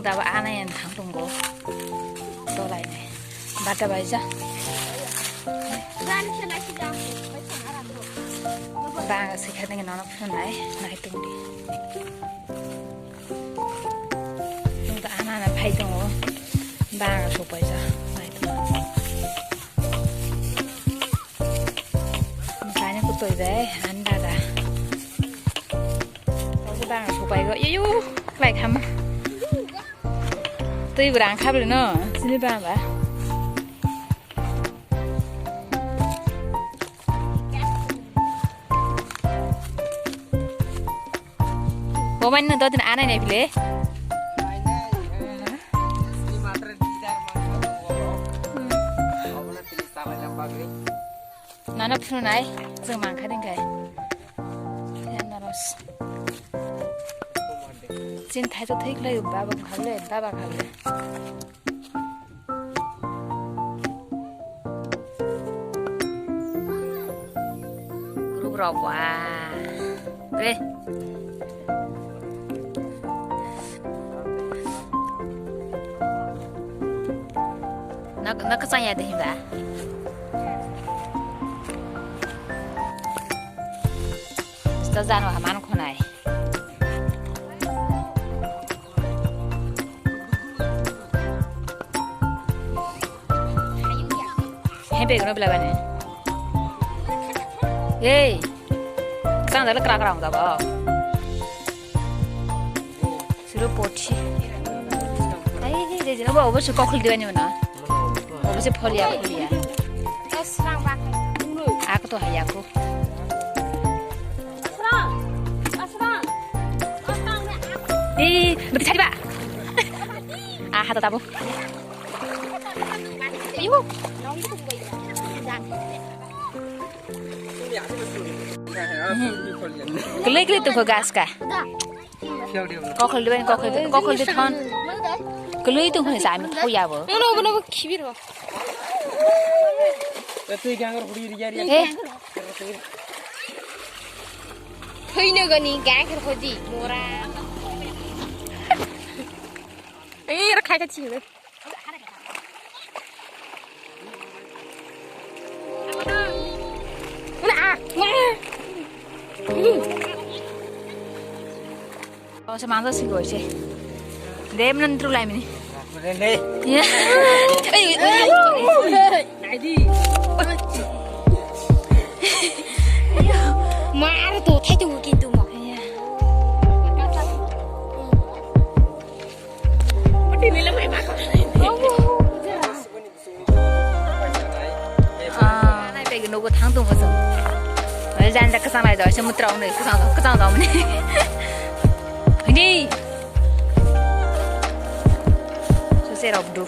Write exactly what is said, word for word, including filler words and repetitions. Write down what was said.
Abo ana yang thang tongo. Tolai nai. Bata baija. Bang sikha nang nono phunai nai tongdi. Nungka ana na phai tongo. Bang sopaija nai tongo. Bang kutoi bai anda da. Bang sopai go. Iyo, klai khama. Twi burang khabli no. Sini bang ba. Bo man no dodin anai nai bile. Nana phunai, jeng mangkha ding kai. Anaros. Chin thai to thik lai baba khale, baba khale. Group rok wa. Re. Nak, nak kacang ya deh, Mbak. Sta jano haman khonai. Hei, bego no belai bani. Ei. Sang dale kra kra ong dabo. Suru pochi. Ai, de, de, obo, obo su kokol diwani mana. Obo se pholia, pholia. Ako to haya ko. Ei, beti chari ba. Ah, hata tabo. Ayo. Kelai kelai tu ko gas ka. Kokhol diben, kokhol di, kokhol di thon. Kelai tu ko sami thau ya bo. Nono, nono, khibir bo. Eh. Thwino gani gang kher khodi mora. Eh, ra khai ka chi. Una a. Oh, sa manzo si goi se. Dem nan tru lai mini. Ya. Ei, ei, ei. Ai di. Mar to thai tu kintu mo. Ya. Pati nila mai ma. Ah, nai pegi nogo thang tongo chwng. Oi, janja kwchang lai do, se mutra wngnai, kwchang do, kwchang do mani. Hini. Sose rok du.